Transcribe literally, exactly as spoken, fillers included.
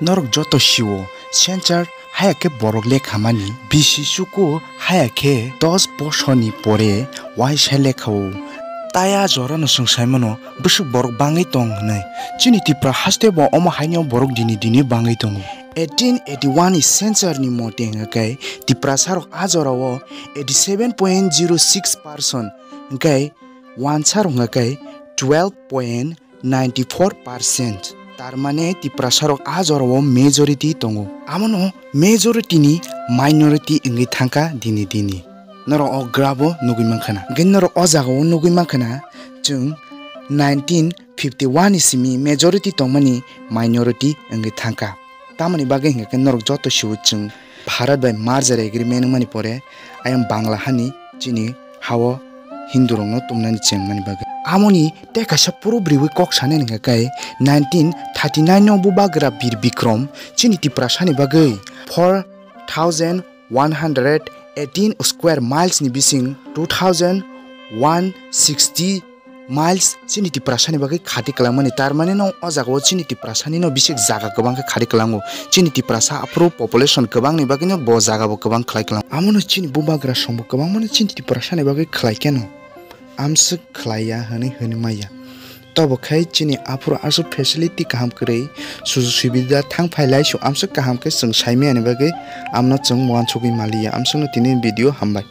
Norok joto sio, sensor haya khe borok lekhamani, bisi chuku haya khe dos bosorni pore waisa lekhao. Taya jorano chwng saimano bwswk borok bangwi tong hwnwi. Chini Tipra haste bo omo haino borok dini dini bangwi tongo. Eighteen eighty-one ni sensor ni mote hwnkhe Tiprasa rok a jorao eighty seven point zero six percent hwnkhe wansa rok hwnkhe twelve point ninety four percent. Tar mane Tiprasa rok a jorao majority tongo. Amono majority ni minority wngwi thangkha dini dini. Norok o graph o nugwi mankha na. Hwnkhe norok o jaga o nugwi mankha na chwng nineteen fifty one ni simi majority tongmani minority wngwi thangkha. Tamoni bagwi hwnkhe norok joto sio chwng Bharat bai merger agreement wngmani pore ayang Bangla hani chini hao Hindu rokno tumnani chengmani bagwi. Amoni tei kaisa proof riwi kok sanani hwnkhe nineteen thirty nine no bubagra Bir Bikram chini Tiprasani bagwi four thousand one hundred eighteen square miles ni bising two thousand one sixty miles chini Tiprasani bagwi khati kwlangmani. Tar mane no o jaga o chini Tiprasani no bisik jaga kwbang khe khati kwlango. Chini Tiprasa aphuru population kwbang ni bagwi no bo jaga bo kwbang khlai kwlang. Amo no chini bubagra song bo kwbangma no chini Tiprasani bagwi khlai khe no amswk khlai ya hwnwi hwnwi maya. Tobo khai chini aphuru aswk facility kaham kwrwi, sujug subida thang phai lai su amswk kaham khe chwng sai maya ni bagwi amno chwng uansugwi maliya. Amswkno tini video hambai.